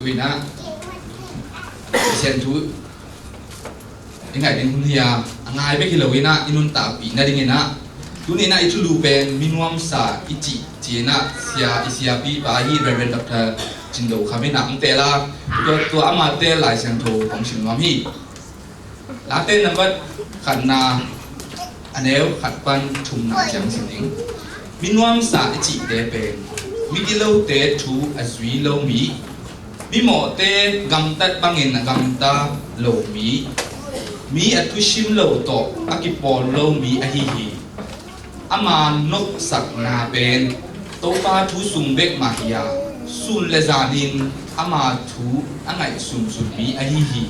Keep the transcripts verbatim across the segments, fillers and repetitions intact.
Tuinah Pasian thu i ngaih ding hun hi a, a ngai bek hi lo inah i nuntakpih nadinginah tuninah i thulu pen mi nuamsa i cih cinah sia, i siapipa hi Reverend Doctor Cin Do Kham inah hong teel a, tua, tua amate Lai Siangtho hong sim nuam hi. Late nambat khatna a neu khat pan thumna ciang sim ding. Mi nuamsa i cihte pen migilote thu a zui lo mi, mimawhte gamtat bangin a gamta lo mi, mi a thusim lo tawh a kipawl lo mi ahi hi. Ama nopsakna pen Topa thu sung bek mah hi a, sun le zanin ama thu a ngaihsunsun mi ahi hi.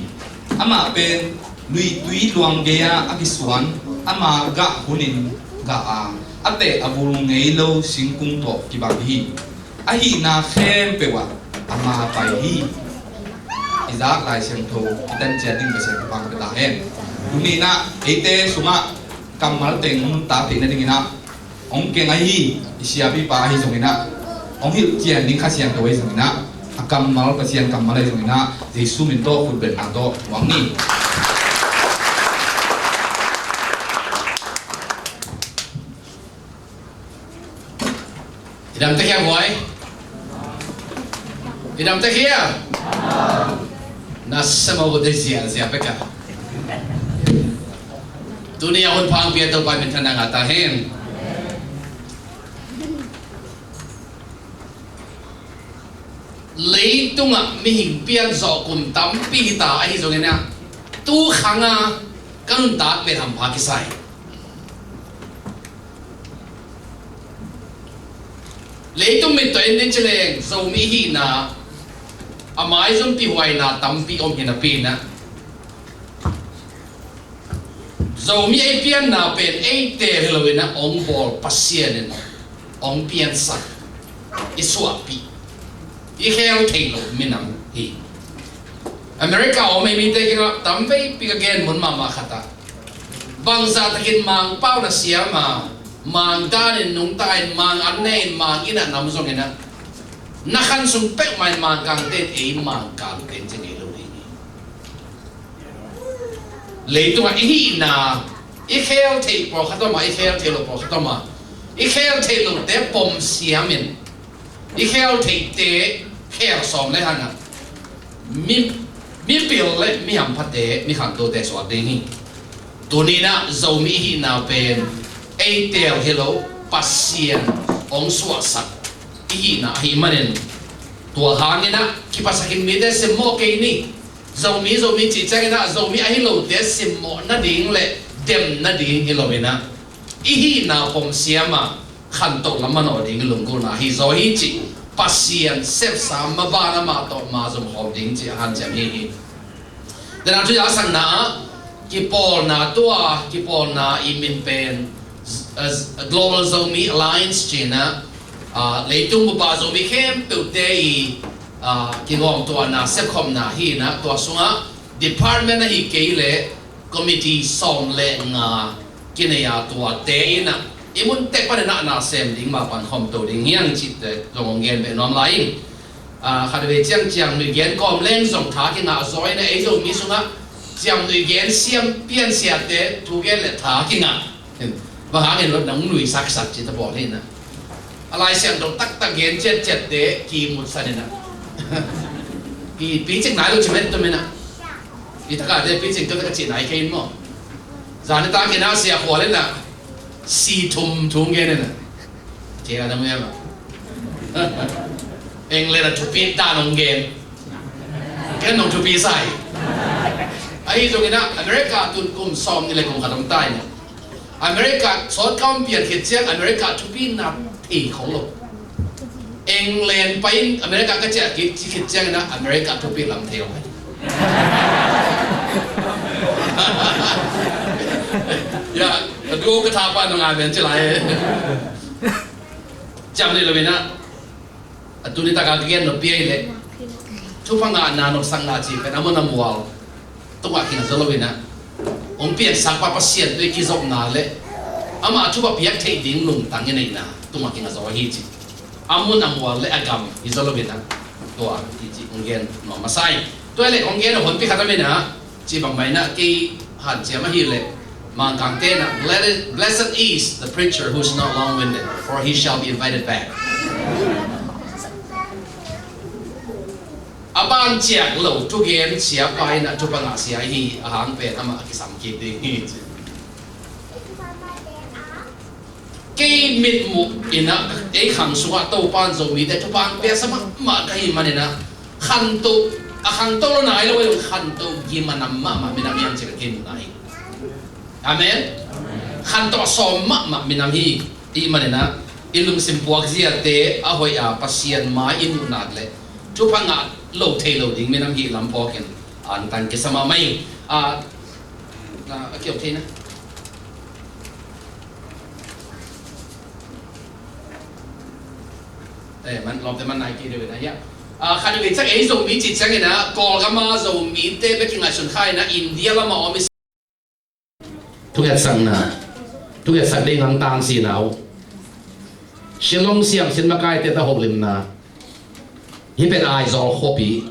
Amah pen luitui luang gei-ah a kisuan, ama gah hunin gah a, a teh a vul ngei lo singkung tawh kibang hi. A hihna khempeuh ah ama pai hi. I zak Lai Siangtho i tan ciat ding Pasian thupha ka pia ta hen. Tuni inah eite sungah kammal teng nuntak theih nadinginah hong keng ahi, i siapipa ahi zonginah, hong hilh cian ding Kha Siangtho ahi zonginah, a kammal Pasian kammal ahi zonginah Jesu min tawh khutbetna tawh muang ni. I dam tek hia, boy? I dam tek hia? Na sama ko de zia zia peka. Tuni a hun pha hong pia Topa min thang ngah ta hen. Leitungah mihing pian zawh kum tampi hi ta ahi zonginah, tu khang a ka nuntak pen hampha kisai. Leitung mit tawh en ding ci leng Zomi hihna a maizum pihuaina tampi om hi napi inah, Zomi ei pianna pen ei teel hi lo inah hong bawl Pasian in hong piansak, i suahpih, i khel theih loh minam hi. America a om ei mite kiangah tam veipi ka gen mun mahmah khatah, bangzah takin Mangpau na siam a, Mang danin nungta in, Mang an ne in, Mang inn ah nam zonginah, na khan sung peuhmah in Mangkangte in ei Mangkangte in ci ngei lo ding hi. Leitungah i hihna, i khel theih pawlkhat om a, i khel theih loh pawlkhat om a, i khel theih lohte pom siamin, i khel theihte khel sawm le hangah mi, mipil le mi hamphate, mi khantote suak ding hi. Tuninah Zomi i hihna pen ei teel hi lo, Pasian hong suahsak i hihna ahih manin, tua hanginah kiphasakin mite simmawh kei ni. Zomi, Zomi cih cianginah Zomi ahi lote simmawh nading le dem nading hi loinah, i hihna pom siam a, khantoh lam manawh ding lunggulhna hi zaw hi cih Pasian sepsa maban amah tawh ma zom khawm ding cih a hanciam hi hi. Dena thu a sakna ah kipawlna tua, kipawlna i min pen, eh, Global Zomi Alliance cinah, ah, leitung bupa Zomi khempeuhte i, ah, kigawmtuahna sepkhopna hinah, tua sungah department ahi kei le committee sawm le nga kinei a, tuate inah i mun tek paninah na sem ding, ma pan khawm to ding hiang cihte zong hong gen beh nuam lai ing. Ah, khatvei ciang ciang nui gen kawm leng zong tha kingah zaw inah, ei Zomi sungah ciang nui gen siam piansiate thu gen le tha kingah. Bang hangin lo nang nui saksak cih ta bawl hinah, a Lai Siangtho taktak gen ciatciatte kimutsan inah, ki picing nai lo ci met tum inah. I takate picing tum ka cih nai kei in maw. Zan i takin a sia khual inah si thum thu gen inah. Kei a dam em a, England a thupi dan hong gen. Ken nong thupi sai. Ahi zonginah America tun kum sawm ni le kum khat om ta inah, America sawt ka om pian khit ciang America thupina thei khong lo. England pai in America ka ciah kik ci khit cianginah America thupi lam thei om. Ya, a duo ka tha pa nong a ben ci lai. Ciam ni lo inah, a tuni taka ka gen nop piai leh, thupha ngahna nopsakna cih pen a mun a mual tungah kinga zaw lo inah, hong piansak pa Pasian tawh i kizopna le amah thupha piak theih ding lungtang i neihna tungah kinga zaw ahi cih, a mun a mual le a gam hi zaw lo inah, Tua, i ci hong gen nuam masa hi. Tua le hong gen a honpi khat a min a, ci bang mai na kei hanciam ahih leh, Mangkangte na, "Blessed, blessed is the preacher who's not long-winded, for he shall be invited back." A ban ciak lo thugen siapa in a thupha ngah sia hi a hang pen amah a kisam kik ding hi ci. Kei mitmuh in a, ei khang sungah Topa'n Zomite thupha hong piaksa mahmah ka hih manin a, khantoh, a khantoh lo nai lo, khantoh gim a nam mahmah minam hiam ci ka kei muhna hi. Amen. Khantoh a sawm mahmah minam hi. Hih manin a, i lungsim puak ziate a hoih a Pasian mai i muh nak leh thupha ngah lo thei lo ding minam hi lam phawkin a, an tan kisa mahmah hi. A, a, a kiok thei na. Eh, man, lawmte man nai kei deuh in a, ya. A, khat veivei ciang ei Zomi cih ciangin a, Kawlgam a Zomite bek kingaihsun kha in a, India lam a om i thungetsakna, thungetsak ding hong tangsi na uh. Shillong siamsin makaite ta holimna. Hih pen Aizawl khuapi.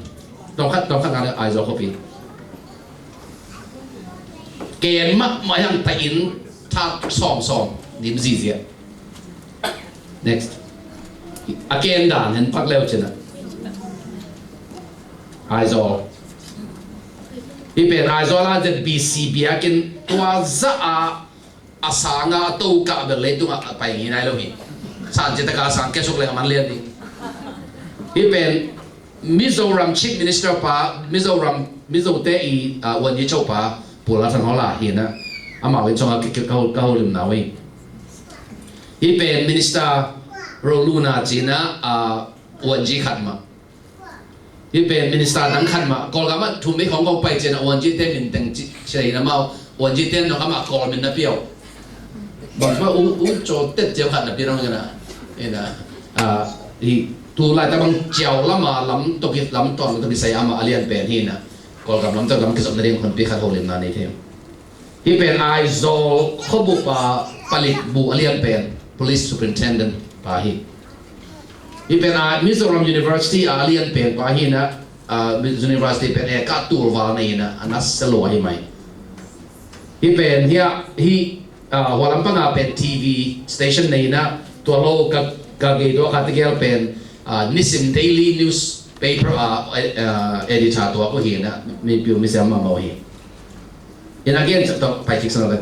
Tawmkhat, tawmkhat ngah le Aizawl khuapi. Ken mahmah hiang ta inn thak sawmsawm dim zizia. Next. A ken dan hen pak leu cin a. Aizawl. Hih pen Aizawl a Z B C biakinn tua zah a, a sang a, a to kah bel leitungah a pai ngei nai lo hi. San cih tak a sang kiasuk leng a man lian ding. Hih pen Mizoram Chief Minister pa, Mizoram, Mizote i, ah, Wungyi Cho pa, Pu Lalthanhawla hi na, amau inn sungah ki, ki, ka ho, ka holimna uh hi. Hih pen Minister Rolu na ci na, ah, Wungyi khat mah. Hih pen Minister dang khat mah, Kawlgam ah thum vei khawng kong pai ciangin a Wungyi te min teng ci, ci na amau, Wungyi te nong amah Kawl min na pia uh. Bang pa u, u caw tet ciau khat na pi rong na. Ina, ah, hih tu laitak bang ciau lam a lam tawh ki, lam tawn tawh kisai amah a lian pen hi na. Kawlgam lam tawh lam kizopna ding honpi khat holimna nei thei. Hih pen Aizawl khuabup a palik bu a lian pen, Police Superintendent pa hi. Hih pen a Mizoram University a lian pen pa hi na, ah, University pen e ka tul val nei na, a na selo hi mai. Hih pen hia, hih, ah, hua lampang a pen T V station nei na, tua lo ka, ka gei tua ka tegel pen, ah, Nisim Daily Newspaper a, ah, editor tua ko hi na, mi piu mi siam mahmah uh hi. In a gen ciang tawh pai kik sa lo le.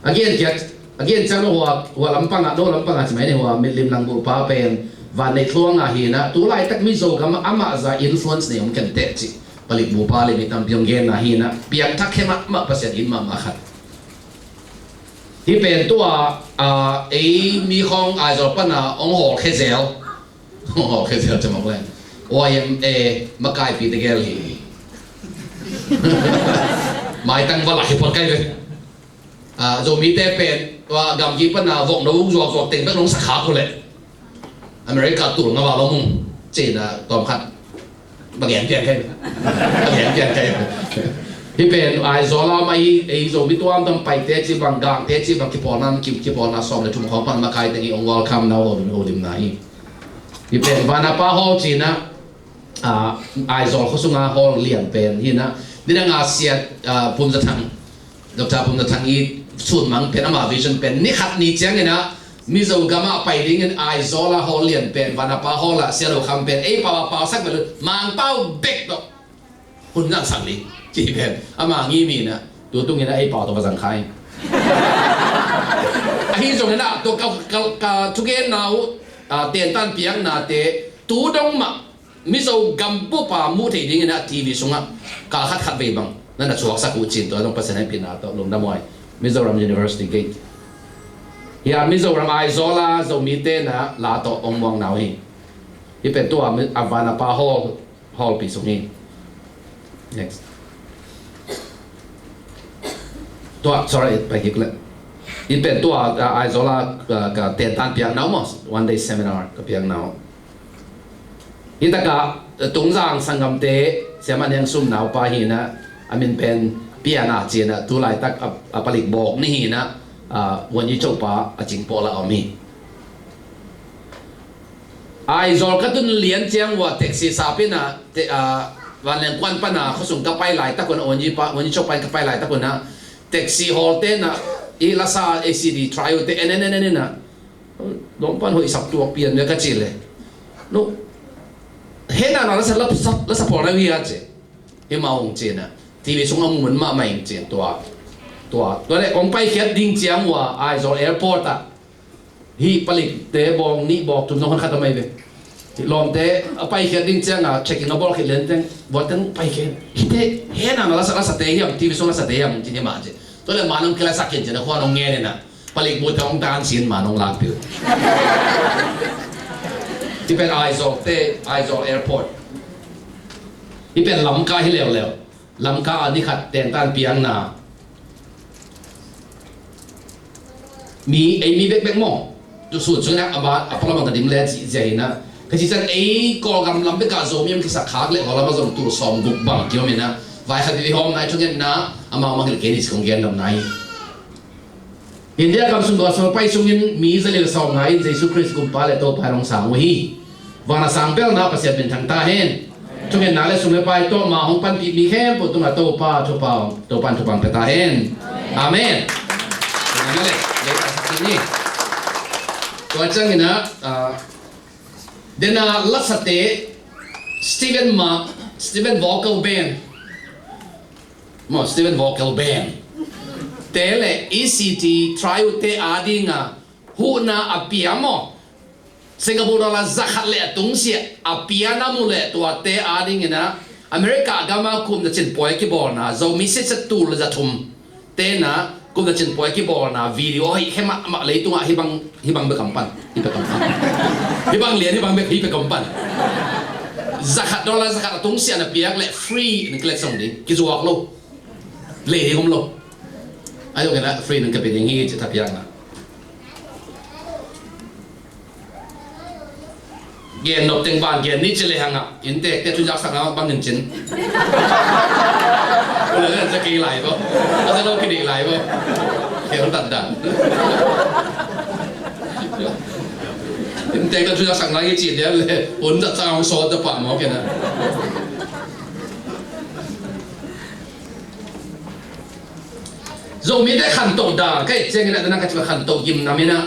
A gen ciang, a gen ciang lo hua, hua lampang a, lo lampang a ci mai ni hua, Mitlim Nangbulpa pen, Vanneitluang a hi na, tu laitak Mizo gam amah za influence nei om ken teh ci. Palik bupa le mi tampi hong gen na hi na, piangthak khe mahmah Pasian in mahmah khat. Hih pen tua, ah, ei mi khawng Aizawl pan a hong hawl khe zel. Hawl khe zel ci mawk leng. Y M A makaipi tegel hi. Maitang va lak hi phot kai ve. Ah, Zomite pen, tua gamgi pan a vok no zuakzuak teng bek nong sa kha ko leh. America tul nga va lo mung. Ci na tawm khat. Ba gen pian kai. Ba gen pian kai. Hih pen Aizawl a mah hi, ei Zomi tuamtuam Paite ci bang, Gangte ci bang, kipawlna, ki, kipawlna sawm le thum khawng pan makai teng i hong welcome na, hong holimna hi. Hih pen Vanapa Hall ci na, ah, Aizawl khua sunga hall lian pen hi na. Nidang a siat, ah, Pum Za Thang, Doctor Pum Za Thang i sunmang pen, ama vision pen, ni khat ni ciangin a Mizo gam a pai dingin Aizawl a hall lian pen, Vanapa Hall a siat lo kham pen, ei pau a pausak bel Mangpau bek tawh hun zangsak ding ci pen, ama ngim hi na, tu tungin a ei pau tawh va zang kha hi. Ahi zongin a, tua ka, ka, ka thugenna uh, ah, tentan piaknate, tu dong mah, Mizo gambup a muh theih dingin a T V sungah kal khat khat vei bang na na suaksak uh cin tua dong Pasian hehpihna tawh lungdam huai. Mizoram University gate. Hia Mizoram Aizawl a Zomite na la tawh ong muang nau hi. Hih pen tua a Vanapa Hall, Hall pi sung hi. Next. Tua, sorry, pai kik le. Hih pen tua, ah, Aizawl a, ah, ka tentan piak nau maw, one day seminar ka piak nau. Hih takah, eh, Tungzang sanggamte, Siamah Niang Sum naupa hi na, a min pen Piana ci na, tu laitak a, a palik bawk ni hi na, ah, Wungyi Cho pa a cingpawl a om hi. Aizawl ka tun lian ciang uh a taxi sap in a, te, a, Vanleng kuan pan a khuasung ka pai laitak un a, Wonji pa, Wonji Chok pan ka pai laitak un a, taxi hawlte in a, i lasa A C D try uh te en en en en in a, dong pan hoih sap tuak pian ve ka ci le. No, hena na lasa, lasa, lasa pawl na uh hi a ci. Hi ma ong ci na. T V sung a mun mahmah ing ci tua. Tua. Tua le ong paikhiat ding ciang uh a Aizawl Airport ah. Hih palikte bawng nih bawk thum zong khat a mai ve. Hih lawmte a paikhiat ding ciang a checking a bawl khit lian teng, bawl teng paikhiat. Hihte hena na lasa, lasate hiam, T V sung lasate hiam ci hi mah ci. Tua le ma nong kilasak khin ci na khua nong ngen in a. Palik bu te hong tan sin ma nong lak piu. Hih pen Aizawl te, Aizawl Airport. Hih pen Lamka hi leuleu. Lamka a ni khat tengtan piangna. Mi, ei mi bekbek maw. Tu sut sung na a ba, a pala bang ta dim le ci zia hi na. Ka ci ciang ei Kawlgam lam bek a Zomi om kisak khak le Kawlgam a zong tu sawm guk bang kiom hi na. Vai khat vi hawm nai thungen na, amau mang hil kei ni ci kong gen lam nai. India gam sung gospel pai sungin mi zali le sawm ngai in Jesu Khrist kumpa le Topa in hong sang uh hi. Van a sang pelna Pasian min thang ta hen. Thungetna le sum le pai tawh ma hong panpih mi khempeuh tungah Topa thupha, Topa in thupha hong pia ta hen. Amen. Amen. Tua ciangin ah, ah, dena lasate Stephen Mark, Stephen Vocal Band. Maw, Stephen Vocal Band te le E C T try uh te a dinga huhna a pia maw. Singapore dollar za khat le a tungsiah a pia na mu le tuate a dingin ah America gama kumna cin puai kibawlna Zomi sitset tul le za thum tena kumna cin puai kibawlna video hih khe mahmah leitungah hih bang, hih bang bek kam pan, hih bek kam pan. Hih bang lian, hih bang bek, hih bek kam pan. Za khat dollar za khat a tungsiah na piak le free in kilet song ding, kizuak lo. Lei ding om lo. Ai dong kena free in ka pe ding hi ci ta piakna. Gen nop teng van gen ni ci le hang a, innteekte thu zaksak na bang in cin. Ule le za kei lai bo. A za lo kei lai bo. Kei lo tat dan. Innteekte thu zaksak na i ci dia le. Un za sa hong so ta pa mo kena. Zomite khantoh dan ka et ciangin a dana ka ci khantoh gimna mina.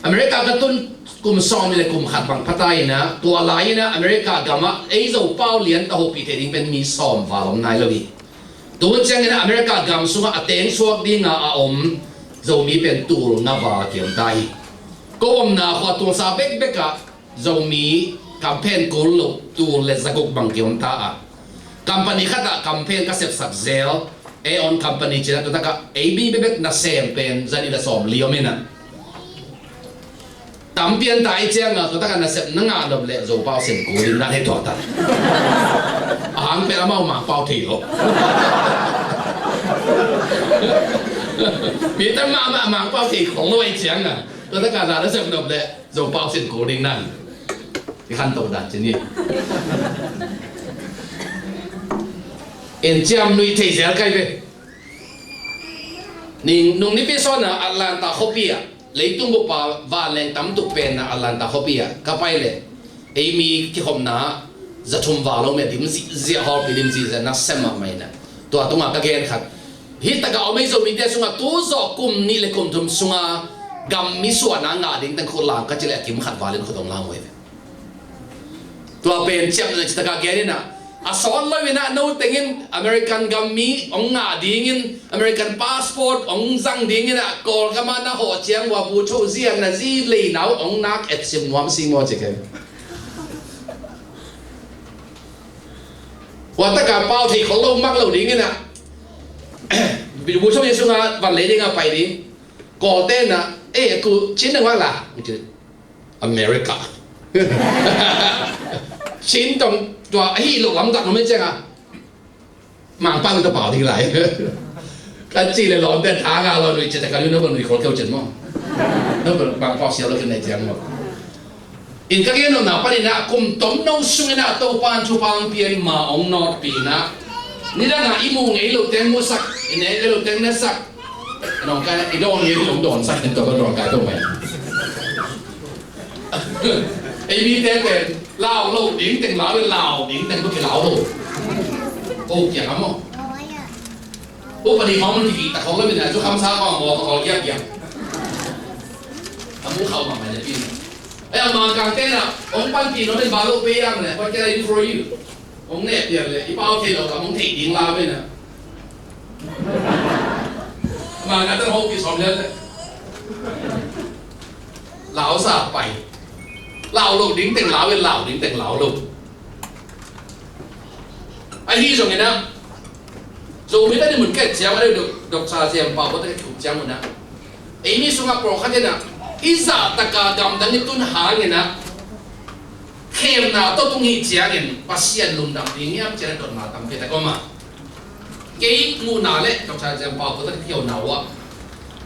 America ka tun kum sawm le kum khat bang phata ina, tua lai ina America gama ei Zopau lian ta hopih thei ding pen mi sawm val om nai lo hi. Tun ciangin America gam sungah a teng suak dinga a om Zomi pen tul nga val kiam ta hi. Ko omna khua tulsa bekbek ah Zomi kamphen kul lo tul le zaguk bang kiam ta a. Company khat ah kamphen ka sepsak zel, Aeon Company cina tutakah A B bebek na sem pen zani na sawm liom ina. Tampian ta i cianga tutakah nasep na ngah nop le Zopau sem kul in na hei tuak ta. A hang pen amau Mangpau thei lo. Mi tan mahmah Mangpau thei khong lo i cianga tutakah na nasep nop le Zopau sem kul in na. I khantoh dan cin hi. En ciam nui thei zel kai ve. Ning nung nipi sawn a Atlanta khuapi ah leitung bup a vanleng tamtuk pen a Atlanta khuapi ah ka pai le ei mi kikhopna za thum val om e, dim zihziah, hawlpi dim zihziah, na sem mahmah ina. Tua tungah ka gen khat, hih takah om ei Zomite sungah tu zawh kum nih le kum thum sunga gam mi suahna ngah ding teng khut lam ka ci le a kim khat val in khut hong lam uh hi ve. Tua pen ciamna citaka gen ina, a sawt lo ina no tengin American gam mi hong ngah dingin, American passport hong zang dingin a Kawlgama na hawh ciang ua bu tho zia na zi leinau hong nak et sim nuam si maw ci kei. Ua taka pau thei khol lo mang lo dingin a bu tho zia sunga van lei dinga pai ding. Kawlte na, eh, ku cin na ngua la. America. Chin tong tua ahi lo lam tak lo mai ciang a. Mangpau ta pau ding lai. Ka ci le lawm te tha nga lo nui ci ta ka lu no ko nui khol keu cin mo. No ko Mangpau sial lo kin nei ciang mo. In ka gen no na pa ni na kum tom no sung na to pan chu pan pian ma ong not pi na. Ni da nga i mu ngei lo teng mu sak, i ne ngei lo teng ne sak. Nong ka i don ngei lo don sak in to don ka to mai. Ei mite pen lau lo ding teng lau in, lau ding teng bek kilau lo. Ko kiang a maw? Upadi khawng mun kikihtak khawng lo in a, zu khamsa khawng maw khawng kiang kiang. A mu khauh mahmah le pi. Ei, a Mangkangte na hong panpih nuam in, ba lo pe hiam le, what can I do for you? Hong neh pian le, i pau thei lo ka hong theih ding lau in a. Mangkangte hong pi sawm lian le. Lau sa pai. Lau lo ding teng lau in, lau ding teng lau lo. Ahi zongin ah, Zomite ni mun ka et ciang, a dok, Doctor Siam Pau Pau te ka et ciang un ah, ei mi sungah pawlkhat in ah, hih zah taka gamdang i tun hangin ah, khemna tawh tung hi ciangin Pasian lungdam ding hiam ci-in a dotna tampi tak om a. Kei muhna le Doctor Siam Pau Pau te ka et na uh ah,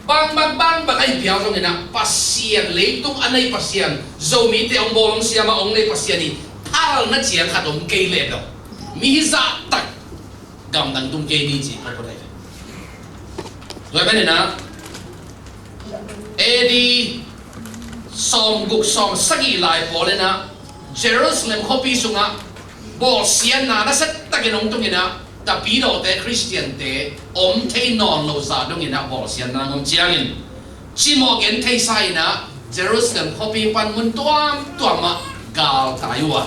bangbang, bangbang ahi piau zongin ah, Pasian, leitung a nei Pasian, Zomite hong bawl hong siam a hong nei Pasian i phalna ciang khat om kei leh bel, mi hih zah tak gamdang tung kei ni ci, ko ko dai. Tua ahih manin ah, A D sawmguk sawmsagih lai pawl in ah, Jerusalem khuapi sungah bawlsiatna nasia takin hong tungin ah, Tapidawte, Khristiante om thei nawn lo zah dongin ah bawlsiatna hong om ciangin, cimawh gentheisa in ah Jerusalem khuapi pan mun tuamtuam ah galtai uh a.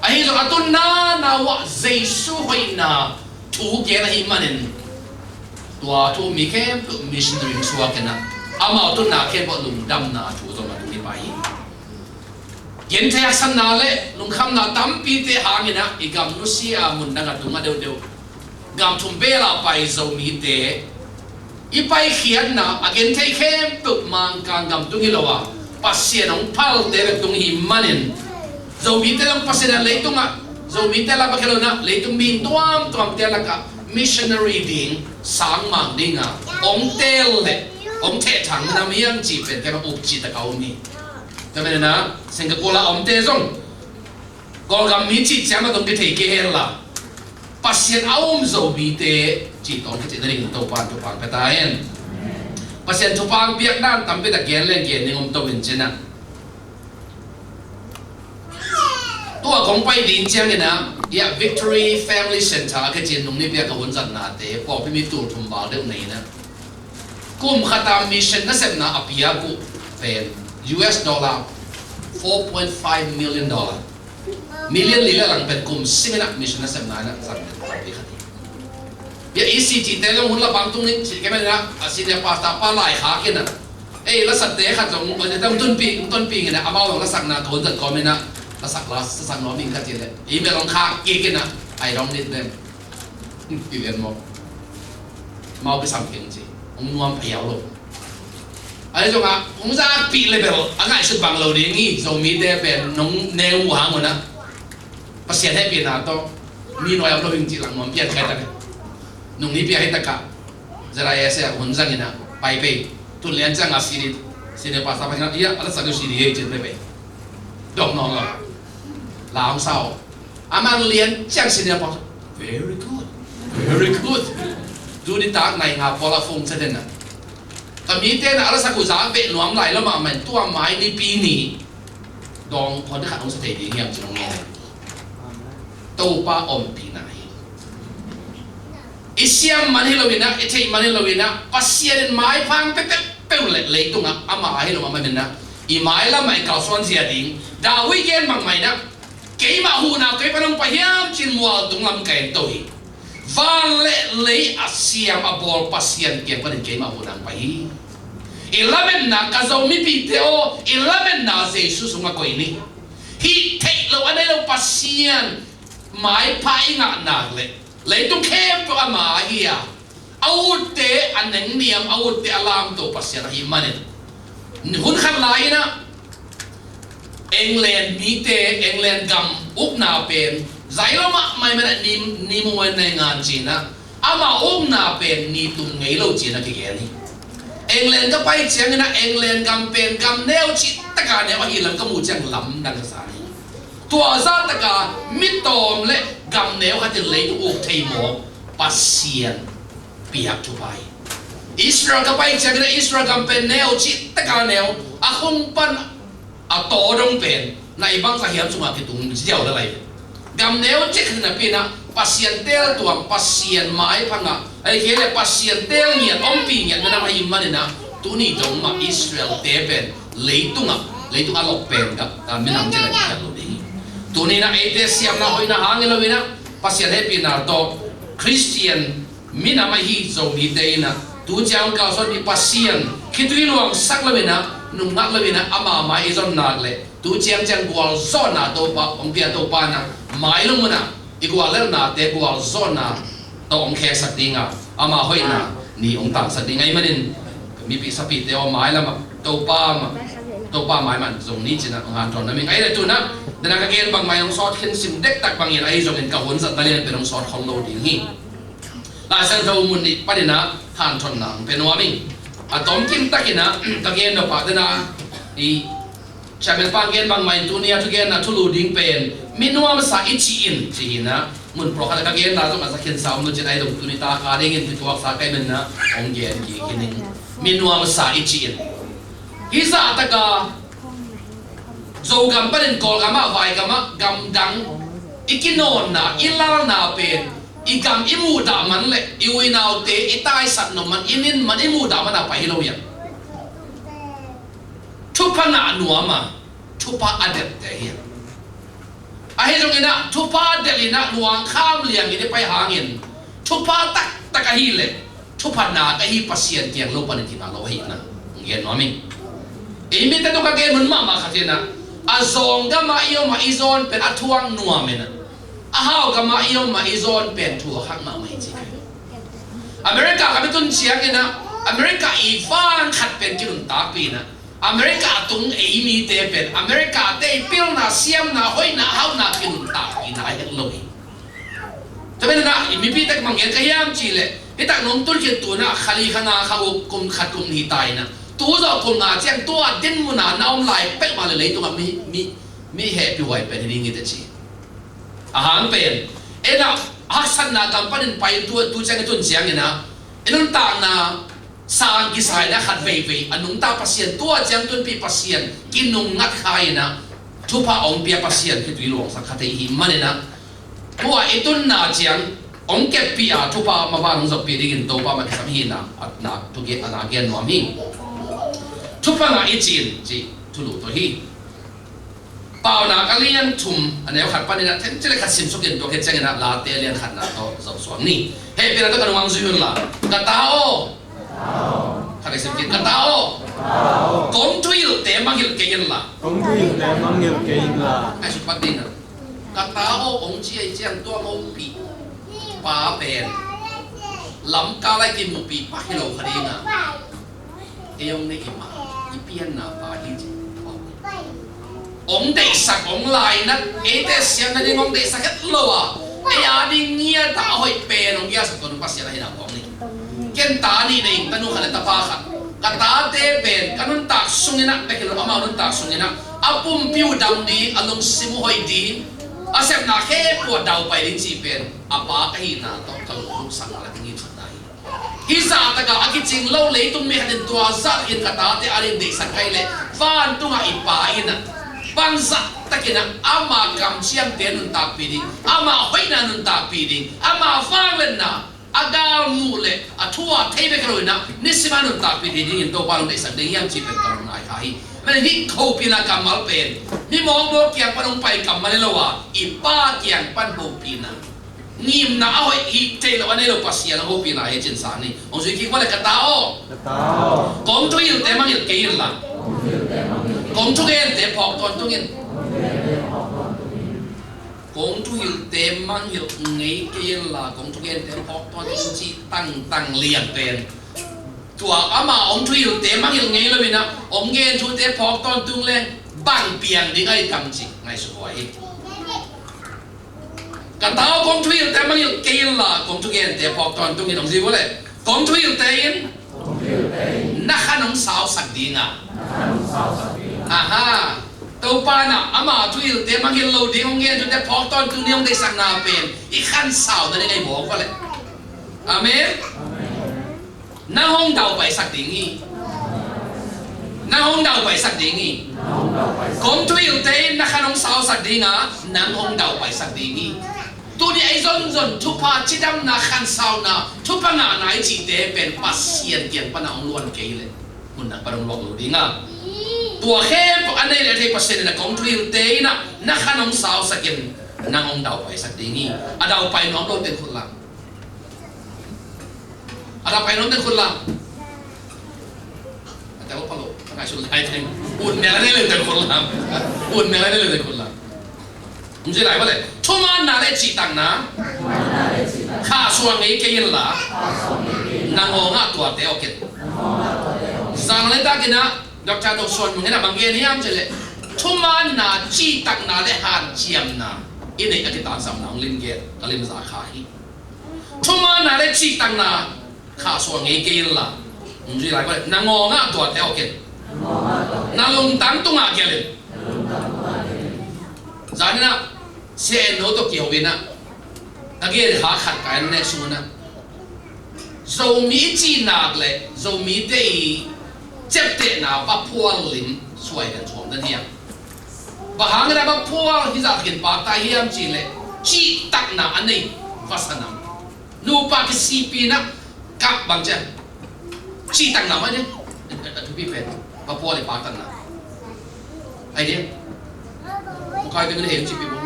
Ahi zong a tunna uh ah Jesu hoihna thu gen ahih manin, tua thu mi khempeuh missionary hong suak in ah, amau tunna khempeuh lungdamna thu zong a tung hi pah hi. Genthei haksatna le lungkhamna tampite hangin ah i gam nusia a, mun dang a tung a deuhdeuh, gam thum bel a pai Zomite i paikhiatna a genthei khempeuh Mangkang gam tung hi lo a, Pasian hong phalte bek tung hi manin, Zomite zong Pasian in leitungah, Zomite lam bek hi lo in ah, leitung mi tuamtuamte lakah missionary ding, sangmang ding a hong teel le hong thehthang nam hiam cih pen kei bang ukcih tak a om hi. Tua manin ah, Singapore a omte zong Kawlgam mi cih ciang a tawh kithei kei hen la, Pasian a um Zomite cih tawh kithei nading Topa'n thupha pia ta hen. Pasian thupha piak dan tampi tak gen leng gen ding om to in ci-in ah, tua kong pai ding ciangin ah, hiah Victory Family Centre a kici in, nung nipi a ka hun zatnate, pawlpi mi tul thum val deuh nei in ah, kum khat a mission nasepna a piak uh pen U S dollar four point five million dollar. Million li le lang pen kum sim in ah mission nasepna in ah zang den tampi khat hi. Bia E C G te zong hun la pang tung in ci kei manin ah, a senior pastor pa laikhak in ah, ei, lasatte khat zong hong tunpih, hong tunpih in ah, amau zong lasakna ka hun zat kawm in ah, lasak la, lasak nuam ing ka ci leh, email hong khak kik in ah, I don't need them. Hi lian maw? Mau kisam keng ci. Hong nuam pha hiau lo. Ahi zongah hong zakpih le bel a ngaihsut bang lo ding hi. Zomite pen nong neu uh hang un ah, Pasian hehpihna tawh mi nuai om lo hing cih lang nuam pian khai tak hi. Nung nipi a hi takah Z I S A hun zang in ah pai pei. Tun lian ciang a C D, senior pastor pa in ah, ia, a lasak uh C D hi ci-in pai pei. Dawk nawn lo. La hong sa uh. A man lian ciang senior pastor, "Very good. Very good." Tu nitak nai nga pawl a phone sa den ah, ka mite in ah a lasak uh za beh nuam lai lo mahmah in, tua mai nipi ni dawng khawnte khat hong sa thei ding hiam ci-in hong ngen. Topa ompihna hi. I siam man hi lo in ah, i theih man hi lo in ah, Pasian in maipha peuhpeuh le leitungah ama ahi lo mahmah in ah, i mailam ah i kalsuan zia ding. David gen bangmah in ah, keimah huhna koi pan hong pai hiam ci-in mual tung lam ka en to hi. Van le lei a siam a bawl Pasian kiang panin keimah huhna hong pai hi. I lametna, ka Zo mipite aw, i lametna Jesu sungah koih ni. Hih theih loh a nei lo Pasian maipha i ngah nak leh, leitung khempeuh ama ahi a, a utte a nengniam, a utte a lamto Pasian ahih manin, hun khat lai-in ah England mite, England gam ukna pen zai lo mahmah ahih manin ah, ni, ni muan nei ngan ci-in ah, ama ukna pen ni tum ngei lo ci-in ah kigen hi. England ka pai ciangin ah England gam pen gam neu cih taka neu ahih lam ka muh ciang lamdang ka sa hi. Tua zah taka mi tawm le gam neu khat in leitung uk thei mawk Pasian piak thupha hi. Israel ka pai ciangin ah Israel gam pen neu cih taka neu, a khung pan a taw dong pen Na i bangzah hiam sungah kitung ziau le lai. Gam neu cik hi napi inah Pasian teeltuam, Pasian maipha ngah, ahih kei leh Pasian teel ngiat, ompih ngiat minam ahih man inah tuni dong mah Israel-te pen leitungah, leitung a lok pen gam, ah, minam cih leh kial lo ding hi. Tuni inah eite siamna hoihna hang hi lo inah Pasian hehpihna tawh Khristian minam ahi Zomite inah tu ciang kalsuan ding Pasian khitui luangsak lo inah, nungngat lo inah ama mai i zon nak leh tu ciang ciang gualzawhna Topa hong pia, Topa inah mailung munah i guallelhnate gualzawhna tawh hong kheksak ding a, ama hoihna ni hong tangsak ding ahih manin mipi sapite aw, mailam ah Topa mah, Topa mai mah zong ni ci-in ah hong hanthawn nuam ing. Ahih leh tu inah dena ka gen bangmah in hong sawt khin, sim dektak bangin ahi zongin ka hun zatna lian pen hong sawt khol lo ding hi. Lai Siangtho mun nih panin ah hanthawnna hong pia nuam ing. A tomkim takin ah ka gen nop ah dena i chairman pa in gen bangmah in tuni a thugenna thulu ding pen mi nuamsa i cih in ci hi inah, mun pawlkhat ah ka genna zong a za khinsa om lo ci-in, ahi zong tuni tak a dingin kituaksa ka hih manin ah hong gen kik hi ning. Mi nuamsa i cih in. Hih zahtak a Zogam panin Kawlgam ah, Vaigam ah, gamdang i kinawnna, i lalna pen i gam i muhdah man leh i unaute i taisan nop man, i nin man i muhdah man a pai hi lo hiam? Thupha ngah nuam a, thupha a delhte hi. Ahi zongin ah thupha a delh inah luang kham liangin i pai hangin thupha taktak ahih leh thupha nak ahi Pasian kiang lo panin kingah lo ahihna hong gen nuam ing. Ei mite tawh ka gen hun mahmah khat inah, a zawng gam ah i om ah i zawn pen a thuak nuam inah, a hau gam ah i om ah i zawn pen thuak hak mahmah hi ci. America gam i tun ciang inah America i vang khat pen kinuntakpih inah, America tung ei mite pen, America te i pilna, siamna, hoihna, hauhna kinuntakpihna a het lo hi. Tua manin ah i mipi tak bang gen ka hiam cih leh, hih tak nong tun khin tu inah kha li kha nga kha guk kum khat kum nih ta inah, tu zawh kum nga ciang tua din mun a na om lai peuhmah leh leitungah mi, mi, mi hehpihhuai pen hi ding hi teh ci. A hang pen, ei inah haksatna gam panin pai in tu, tu ciang i tun ciang inah i nuntakna sang kisa inah khat veivei a nungta Pasian, tua ciang tunpih Pasian kinungngat kha inah thupha hong pia Pasian khitui luangsak khat ahih manin ah tua i tunna ciang hong keppih a thupha maban hong zoppih dingin Topa mah kisam hi inah a na thugen, a na gen nuam hi. Thupha ngah i cih in cih thulu tawh hi. Paunak a lian thum, a neu khat panin ah, then cih leh khat simsuk in, tua khit ciangin ah Late a lian khatna tawh zosuak ni. Hehpihna tawh ka nung hong zui un la. Ka ta aw. Khat leh sim khin. Ka ta aw. Kong thuhilhte mangngilh kei in la. Kong thuhilhte mangngilh kei in la. Ai suk pat ding a. Ka ta aw, hong ci ahih ciang tua hong hopih pa pen lamkal ah i kimuhpih pak hi lo kha ding a. Ei hong neih i mah i pianna pa hi ci. Hong deihsak, hong lainat, eite siam nading hong deihsak het lo a, ei a ding ngiat a hoih pen hong ngiatsak tuan Pasian ahihna hong nei. Ken ta nih nei ing, tanu khat leh tapa khat. Ka tate pen ka nuntak sungin ah bek hi lo, amau nuntak sungin ah a pumpi uh dam ding, a lungsim uh hoih ding, a sepna khempeuh ah daupai ding cih pen a pa ka hihna tawh ka lungdamsakna leh ka ngimsakna hi. Hih zahtak a a kicing lo leitung mi khat in tua zahtak in ka tate a ding deihsak kha leh, vantung ah i Pa in ah bangzah takin ah ama kamciamte nuntakpih ding, ama hoihna nuntakpih ding, ama vangliatna a galmuh leh a thu a thei bek hi lo in ah nisim a nuntakpih thei dingin Topa in hong deihsak ding hiam cih pen ka lungdam kha hi. Amen. Hih hopihna kammal pen mi mawkmawk kiang pan hong pai kammal hi lo a, i Pa kiang pan hopihna, ngimna a hoih hi thei lo a nei lo Pasian a hopihna hi cih sang ni. Hong zui kik ua leh, ka ta aw. Ka ta aw. Kong thuhilhte mangngilh kei in la. Kong thugente phawk tawntung in. Kong thuhilhte mangngilh ngei kei in la, kong thugente phawk tawntung in cih tangtang lian pen. Tua ama hong thuhilhte mangngilh ngei lo in ah hong gen thute phawk tawntung leng bang piang ding ahi tam cih ngaihsut huai hi. Ka ta aw, kong thuhilhte mangngilh kei in la, kong thugente phawk tawntung in, hong zui ua leh. Kong thuhilhte in na khan hong sausak ding a. Aha. Topa in ah ama thuhilhte mangngilh lo ding hong gen thute phawk tawntung ding hong deihsakna pen i khan sau nading ahi mawk ua leh. Amen. Nang hong daupaisak ding hi. Nang hong daupaisak ding hi. Kong thuhilhte in na khan hong sausak ding a, nang hong daupaisak ding hi. Tuni a i zonzon thupha, cidamna, khansauna, thupha ngahna i cihte pen Pasian kiang pan a hong luan kei leh mun dang pan hong luak lo ding a. Tua khempeuh a nei le thei Pasian in a kong thuhilhte in a na khan hong sausak in nang hong daupaisak ding hi. A daupai nuam lo ten khut lam. A daupai nuam ten khut lam. A tel pa lo. A ngai sun lai ten. Ut mel a nei le ten khut lam. Ut mel a nei le ten khut lam. Hong ci lai bale. Thumanna le cihtakna khahsuah ngei kei inla, na ngawngah tuate awk in. Zang le takin a Doctor Dok Suan Mung in a bang gen hiam cih leh, thumanna, cihtakna le hanciamna i neih a kitangsapna hong lim gen, ka lim za kha hi. Thumanna le cihtakna khahsuah ngei kei inla, hong zui lai ko le, na ngawngah tuate awk in. Na lungtang tungah gelh in. Zan in a, Sia En No tawh kiho in a, a gen kha khat ka en nek sung in a, Zomi i cih nak le Zomite i ciaptehna vaphual lim suai den suang den hiam? Bang hang in a vaphual hi zah takin pakta hiam cih leh, cihtakna a nei vasa nam. Nupa kisihpih in a kap bang ciang, cihtakna mah in a thupi pen. Vaphual i paktatna. Ai dia. Mukai tengin hei cihpih bang.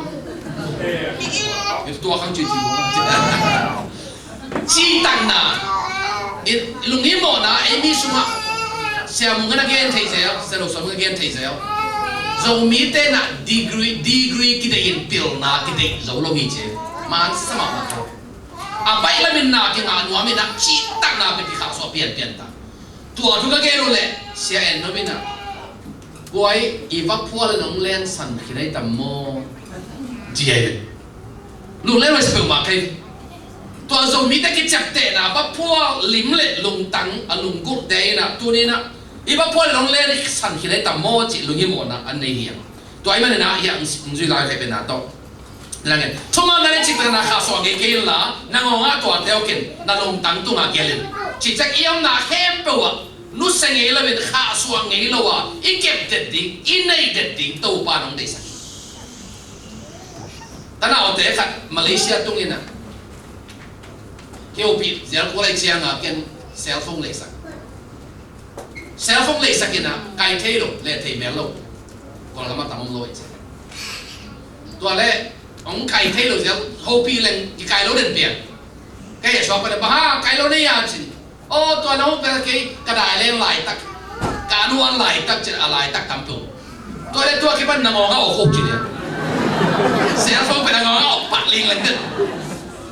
Itu tua kang cihpih bang. Cihtakna. I lunghimawhna, ei mi sungah. Sia Mung in a gen thei zel, Sia Lo Suan Mung in a gen thei zel. Zomite in a degree, degree kideih in pilna kideih zo lo hi ci. Man sa mahmah kha. A baih lam in na kingah nuam in a cihtakna pen kikhahsuah pianpian ta. Tua thu ka gen uh leh Sia En No in a, guai, i vaphual in hong lensan khin ahi tam maw? Ci ahi ve. Lunglen huai sa peuhmah kei. Tua Zomite kiciaptehna vaphual lim le lungtang a lunggulhte in a, tuni in a, i vaphual in hong lensan khin ahi tam maw cih lunghimawhna a nei hiam? Tua ahih manin a, hiah hong zui lai uh leh pen a tawh. Thumanna le cihtakna khahsuah ngei kei inla, na ngawngah tuate awk in, na lungtang tungah gelh in. Cih ciang i omna khempeuh ah nusia ngei lo in, khahsuah ngei lo a i kep det ding, i nei det ding Topa in hong deihsak hi. Tanaute khat Malaysia tung in a, kihopih zel kul lai ciang a ken cellphone leihsak. Cellphone leihsak in a, kai thei lo, leh thei mel lo. Kawlgam ah tam om lo i ci. Tua leh hong kai thei lo zel, hopih leng kikai lo den pian. Ka heh suak pan a, bang hang kai lo na hia ci. Aw, tua na hopih kei, ka dai leng laitak, ka anuan laitak ci, a laitak tam tung. Tua leh tua kipan na ngawngah awk ci leh. Cellphone pen na ngawngah awk pat ling leng den.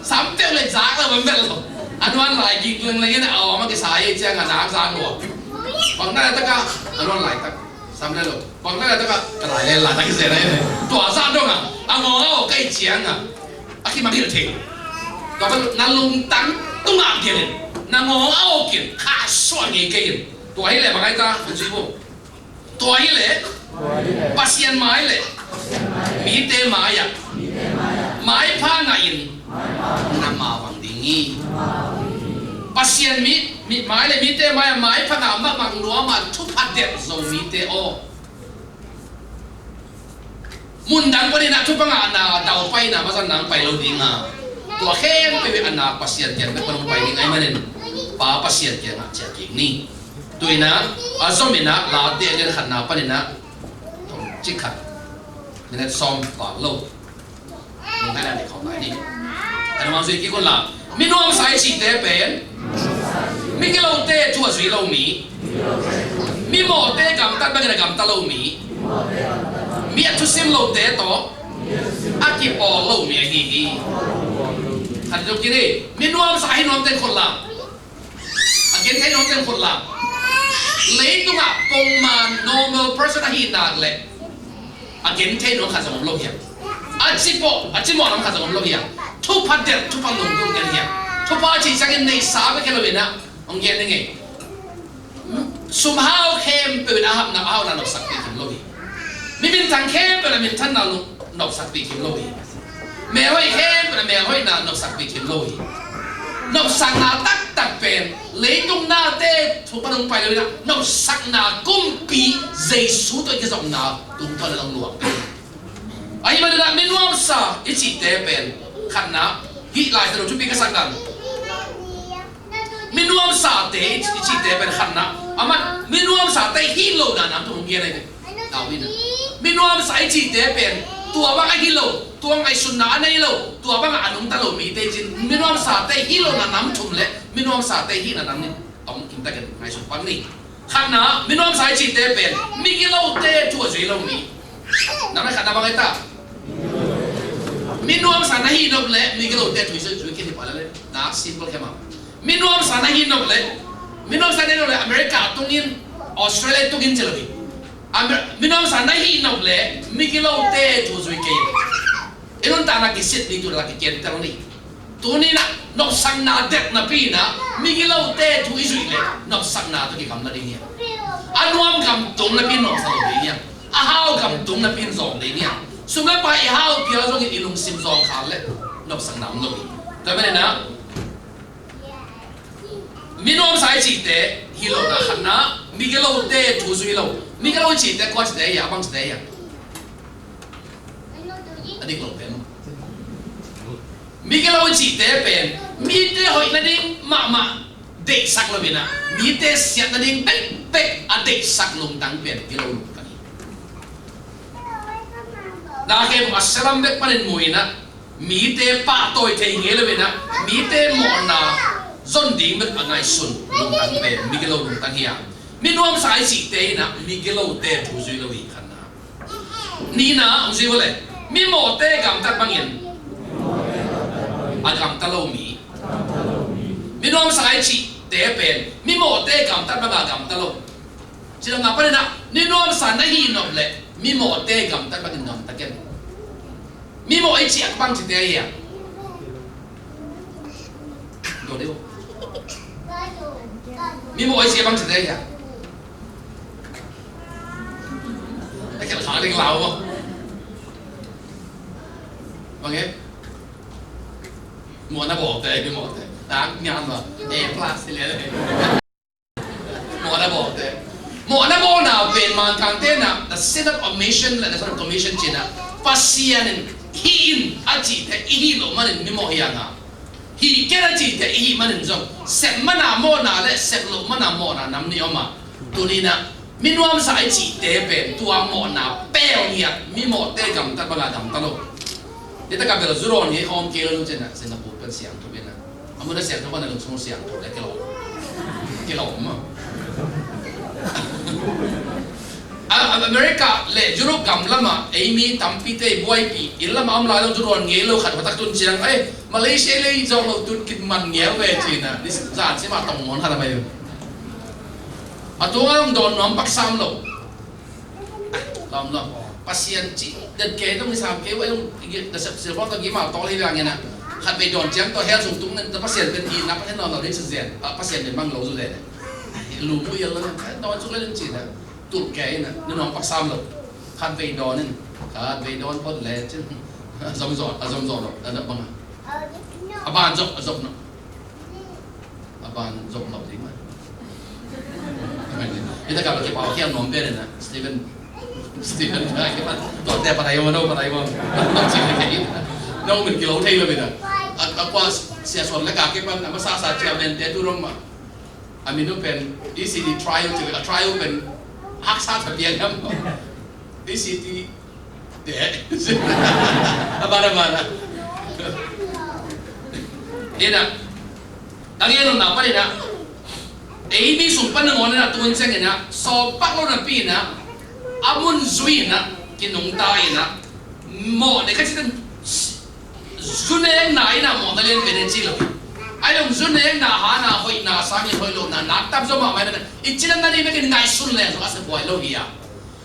Sam peuh leh zak lo, man bel lo. Anuan lai ging leng leng in a, aw, ma kisa ei ciang a nak zak lo. Bang na laitak a, anuan laitak. Sam le lo. Bang na laitak a, ka dai leng laitak kisa na ei. Tua zak dong a, a ngawngah awk kei ciang a, a kimangngilh thei. Tua pen na lungtang tungah gelh in, na ngawngah awk in, khahsuah ngei kei in. Tua hi leh bang ai ta, man zui bo. Tua hi leh Pasian mai le mite mai-ah maipha ngah in, na mavang ding hi. Pasian mi, mi mai le mite mai-ah maipha ngah mahmah nuam a thupha delh zo mite aw. Mundang panin a thupha ngahna, daupaina, mazanna hong pai lo ding a, tua khempeuh i a na Pasian kiang bek pan hong pai ding ahih manin, Pa Pasian kiangah ciah kik ni. Tu in a, a zom in a, Late a lian khatna panin a, tawmcik khat, minute sawm pak lo. Nung hai lai ni khawm lai ni. Kan hong zui kik un la. Mi nuamsa i cihte pen mi kilote thu a zui lo mi, mi mawhte gamtat bangin a gamta lo mi, mi a thusim lote tawh a kipawl lo mi ahi hi. Khat zong kini, mi nuamsa ahi nuam ten khut lam. A genthei nuam ten khut lam. Leitungah pongman normal person ahi nak leh a genthei nuam khat zong om lo hiam? A cipawh, a cimawh lam khat zong om lo hiam? Thupha delh, thupha lunggulh ngen hiam? Thupha cih ciangin neihsa bek hi lo in a, hong gen ning ei. Sumhau khempeuh in a hauhna, a hauhna nopsakpih kim lo hi. Mi minthang khempeuh in a minthanna nopsakpih kim lo hi. Melhoih khempeuh in a melhoihna nopsakpih kim lo hi. Nopsakna tak tak pen leitung nate thu pan hong pai lo in ah, nopsakna kumpi Jesu tawh i kizopna tungtawn in hong luang pen. Ahih manin ah minuamsa i cihte pen khatna, hih laite lo thupi ka sak dan. Minuamsate i cihte pen khatna, amah minuamsate hih lohna nam thum hong gen ahi ve. Tau in ah, minuamsa i cihte pen tua bang a hi lo, tua ngaihsutna a nei lo, tua bang a nungta lo mite cin, minuamsate hih lohna nam thum le minuamsate hihna nam nih. Tawm kim takin ngaihsut pak ni. Khatna, minuamsa i cihte pen migilote thu a zui lo mi. Nambat khatna bang hi ta? Minuamsa na hih nop le migilote thu i zui, zui khin hi pah le le. Na simple khe mah. Minuamsa na hih nop le, minuamsa na hih nop le America tungin, Australia tungin ci lo hi. Amer-, minuamsa na hih nop le migilote thu zui kei. I nuntakna kisit ni, tu na kiken tel ni. Tuni in ah nopsakna det napi in ah migilote thu i zuih le nopsakna tawh kigamla ding hi a. A nuam gam tung napi in nopsa lo ding hi a. A hau gam tung napi in zawng ding hi a. Sum le pai i hau phial zongin i lungsim zawng khak le nopsakna om lo hi. Tua manin ah minuamsa i cihte hih lohna khatna, migilote thu zui lo. Migilo i cihte kua cihte hi a, a bang cihte hi a? A dik lo pen. Migilo i cihte pen mite hoih nading mahmah deihsak lo in ah, mite siat nading bekbek a deihsak lungtang pen migilo lungtang hi. Na khem a salam bek panin mu in ah, mite pahtawi thei ngei lo in ah, mite mawhna zon ding bek a ngaihsun lungtang pen migilo lungtang hi a. Minuamsa i cihte in ah migilote thu zui lo hi khatna. Nihna hong zui vo le. Mimawhte gamtat bangin a gamta lo mi. Minuamsa i cihte pen mimawhte gamtat banga gamta lo. Ci lo, na panin ah minuamsa na hih nop le mimawhte gamtat bangin gamta ken. Mimawh i cih a bang cihte hi a? Dawh dih uh. Mimawh i cih a bang cihte hi a? A khelh kha ding lau maw? Bang e? Mawhna bawlte, mimawhte. Tak ngian maw? A plus hi le le. Mawhna bawlte. Mawhna bawlna pen Mangkangte in ah, the sin of omission le the sin of commission ci in ah, Pasian in hih in a cihte i hih loh manin mimawh hi a, hih ken a cihte i hih manin zong sep mana mawhna le sep loh mana mawhna nam nih om a. Tuni in ah minuamsa i cihte pen tua mawhna pel ngiat, mimawhte gamtat banga gamta lo. Nitak a bel zu dawn hi hawm kei lo nu ci in ah, Singapore pen siangtho in ah. A mun a siangtho pan a lungsung siangtho le kilawm. Kilawm maw. A, a, America le Europe gam lamah ei mi tampite buaipih inn lamah om lai lo, zu dawn ngei lo khat, huatak tun ciang, ei, Malaysia lei zawng lo tun kit man ngel ve ci in ah, ni zan sim a tong ngawn khat a mai. A tungah hong dawn nuam pak sam lo. Lawm, lawm. Pasian cih den kei dong i sam kei uh, ei dong i gil, na sep silbawl tawh gimal tawl hi vang in ah. Khat vei dawn ciang tawh hell sung tung nen tawh Pasian pen i nak hen nawn lo ding ci zen. Pa, Pasian pen mang lo zu zen. Lu mu ial lo nen, dawn suk le nen ci na. Tulh kei in ah, na nuam pak sam lo. Khat vei dawn in, khat vei dawn phot le cin. A zom zaw, a zom zaw lo, a zom bang a. A ban zok, a zok no. A ban zok lo ding mah. Ita ka ba kipau khial nuam pen na, Stephen. Stephen ka kipan. Tuate patai mo, no, patai mo. No, min kilo thei lo ina. A, a kua sia suan le ka kipan, a masa sa cia men te tu rong mah. A min nu pen, E C T trial, a trial pen, haksa ta pian ham. E C T Te. A ban a ban a. Ina. Ka gen nopna pan ina. Ei mi sung pan nangawn ina, tun ciang ina. Sawltak lo napi ina. A mun zui ina. Kinungta ina. Mawh ne ka ci tan. Zu nekna ina mawhna lian pen e ci lo. Ai dong zu nekna hana hoihna sangin hoih lohna. Nak tam zo mahmah ina. I ci lam na ni mekin ngaihsun leng zo a sa buai lo hi a.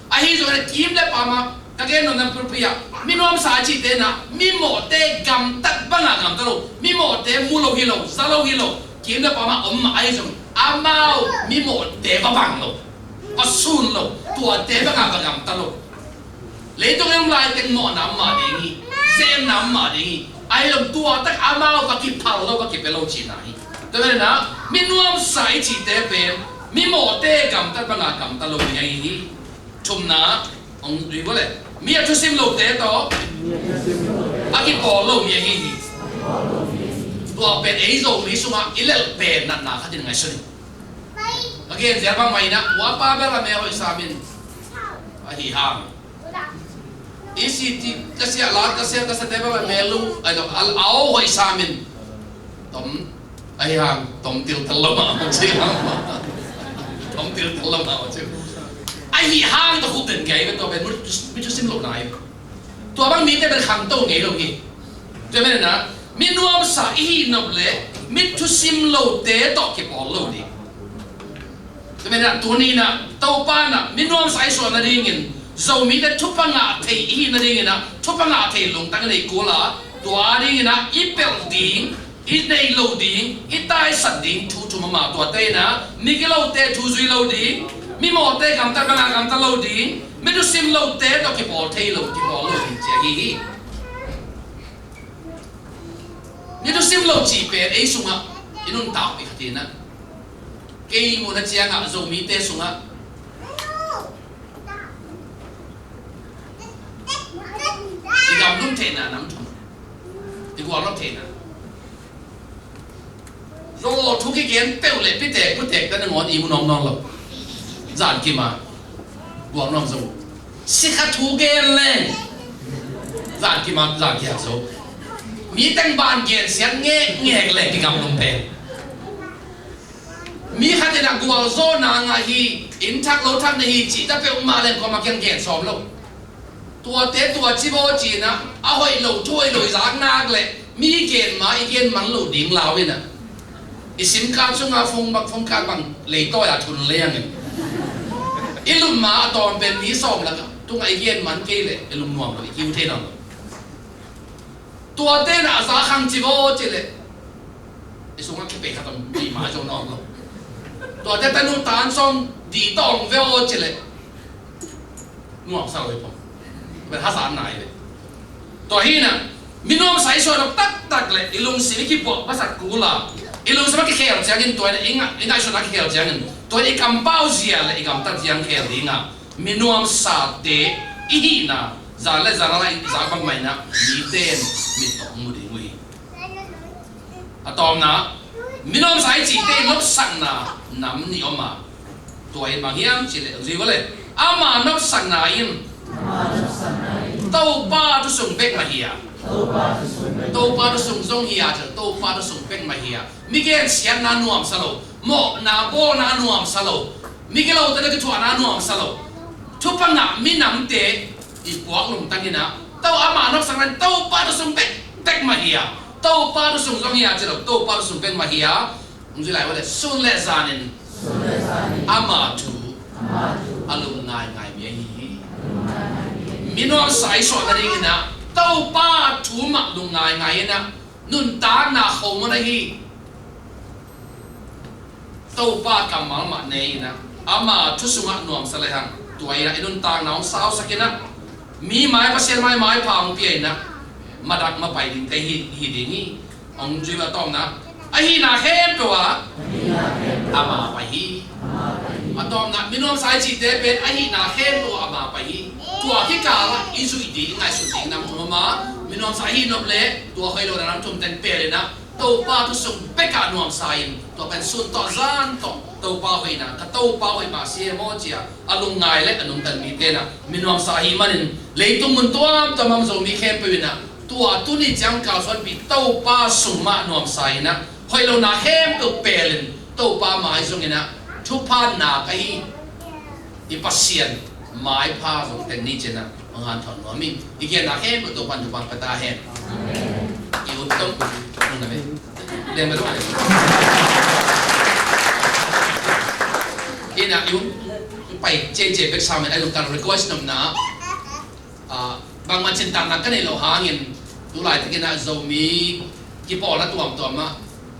Ahi zongin a kim le pam ah ka gen nopna pulpit ah, mi nuamsa a cihte in ah, mi mawhte gamtat banga gamta lo, mi mawhte mu lo hi lo, za lo hi lo, kim le pam ah om mah ahi zongin, amau mi mawhte va bang lo, va sun lo, tuate banga va gamta lo. Leitung i om laiteng mawhna om mah ding hi, zemna om mah ding hi, ahi zongin tua tak amau va kiphal lo, va kipia lo cihna hi. Tua manin ah, mi nuamsa i cihte pen mi mawhte gamtat banga gamta lo mi ahi hi. Thumna, hong zui vua le. Mi a thusim lote tawh a kipawl lo mi ahi hi. Tua pen ei Zomi sungah i lelh pen natna khat in ngaihsun hi. Ka gen zel bang mah in ah, uapa bel a mel hoih sam in, ahi hang. I si ti ka sia la ka sia ka sa te bel a mel lu, ai lo, a, a au hoih sam in. Tom, ahi hang, tom til tal lo mah, ci hang. Tom til tal lo mah, ci. Ahi hang ka khuk den kei, tua pen mi thusim lo nai. Tua bang mite pen khangto ngei lo hi. Tua manin ah, mi nuamsa i hih nop leh mi thusim lote tawh kipawl lo ding. Tua manin ah, tuni in ah, Topa in ah mi nuamsa i suah nadingin, Zomite thupha ngah thei i hih nadingin ah, thupha ngah thei lungtang i nei kul a, tua dingin ah i pelh ding, i nei lo ding, i taisan ding thu thum a om a, tuate in ah, mi gilote thu zui lo ding, mi mawhte gamtat banga gamta lo ding, mi thusim lote tawh kipawl thei lo, kipawl lo ding ci ahi hi. Mi thusim lo cih pen ei sungah i nuntakpih khat hi in ah, kei muhna ciangah Zomite sungah i gamlum theihna nam thum, i gualnop theihna. Zo thu kigen peuh le pitek putek te nangawn i mu nuam nawn lo. Zan kim a gualnuam zo. Sikha thu gen leng zan kim a zan kiak zo. Mi teng ban gen siak ngekngek leng kigamlum pen. Mi khat in ah gualzawhna ngah hi, inn thak lo thak na hi cih ta peuhmah leng kuamah kiang gen sawm lo. Tuate tua ci baw ci in ah, a hoih lo thu hoih lo i zak nak leh mi gen ma i gen man lo ding lau in ah, i sim card sungah phone bang, phone card bang leitawi a thun leng in, i lut ma a tawm pen mi sawm lakah tungah i gen man kei leh i lungnuam lo, i kiu thei nawn lo. Tuate in ah a za khang ci baw ci leh i sungah kipei khat om, mi ma zong nawn lo. Tuate tanu tan sawm di tawng ve aw ci leh nuamsa lo hi pong. Bel hasa nai ve. Tua hi in ah, mi nuamsa i suah nop taktak leh i lungsim i kipuah pasat kul a, i lungsim a kikhel ciangin tua in ah, i ngah, i ngaihsutna a kikhel ciangin tua in ah i kampau zia leh i gamtat zia khel ding a, mi nuamsate i hihna zan le zan a i zak bangmah in ah mite in mit tawh mu ding uh hi. A tawmna, mi nuamsa i cihte in nopsakna nam nih om a, tua in bang hiam cih leh, zui vua le. Ama nopsakna in Topa thu sung bek mah hi a, Topa thu sung zong hi a, Topa thu sung bek mah hi a, mi gensiatna nuamsa lo, mawhna bawlna nuamsa lo, mi gilote na kithuahna nuamsa lo, thupha ngah minamte i puak lungtang in ah, to ama nopsakna in Topa thu sung bek bek mah hi a, Topa thu sung zong hi a ci lo, Topa thu sung bek mah hi a. Hong zui lai vua le, sun le zanin ama thu a lung ngaingai mi ahi hi. Mi nuamsa i suah nadingin ah Topa thu mah lung ngaingai in ah nuntakna khomun ahi. Topa kammal mah nei in ah, ama thu sungah nuamsa le hang, tua in ah i nuntakna hong sausak in ah, mi mai, Pasian mai maipha hong pia in ah, madak mapai dingte hi, hi ding hi. Hong zui a tawmna, ahihna khempeuh ah ama pai hi. A tawmna, mi nuamsa i cihte pen ahihna khempeuh ah ama pai hi. Tua kikal ah i zuih ding, i ngaihsut ding nam thum om a, mi nuamsa i hih nop leh tua hoih lo na nam thum teng pelh in ah, Topa thu sung bek ah nuamsa in, tua pen sun tawh zan tawh Topa hoihna, ka Topa hoih mah si e maw ci a, a lungngai le a nungta mite in ah mi nuamsa ahih manin leitung mun tuamtuam ah Zomi khempeuh in ah tua tuni ciang kalsuanpih Topa sung mah nuamsa in ah, hoih lo na khempeuh pelh in Topa mai zong in ah thupha nak ahi i Pasian maipha zong teng ni ci in ah hong hanthawn nuam ing. I genna khempeuh Topa'n thupha pia ta hen. I ut tong, nung na me. Leng ma tung a le. In ah i ut pai cece bek sa men, a lungtang request nopna, ah, bangmah cintak nak ka neih loh hangin, tu laitak in ah Zomi kipawlna tuamtuam ah,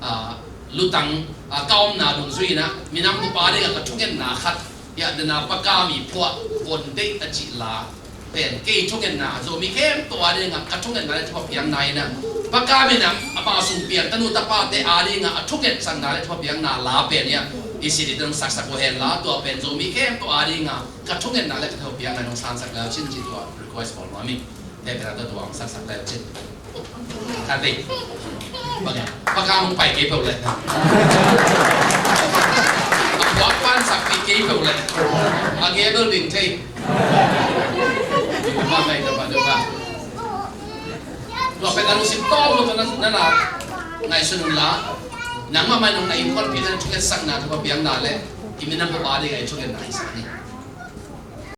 ah, lutang, ah, ka omna dungzui in ah minam bup a ding ah ka thungetna khat, hiah dena paka mi phuah von deih a cih la pen kei thungetna, Zomi khempeuh a ding ah ka thungetna le thupha piakna in ah, Paka min a, amah sung piang tanu tapate adinga a thungetsakna le thupha piakna la pen ia i C D te nong saksak uh hen la, tua pen Zomi khempeuh adinga ka thungetna le ka thupha piakna nong sansak le uh cin ci tua request bawl nuam ing. He pen a tua tua hong saksak le uh cin. Ka tei. Bang ia, Paka hong pai kei peuh le, a puak pan sakpih kei peuh le, a gel bel ding thei. Tua pen a lungsim tawm uh tawh na, na, na ngaihsun un la, nangmah mah in nong na innkuanpihna, thungetsakna, thupha piakna le i minam hoih adinga i thungetna hi sak ni.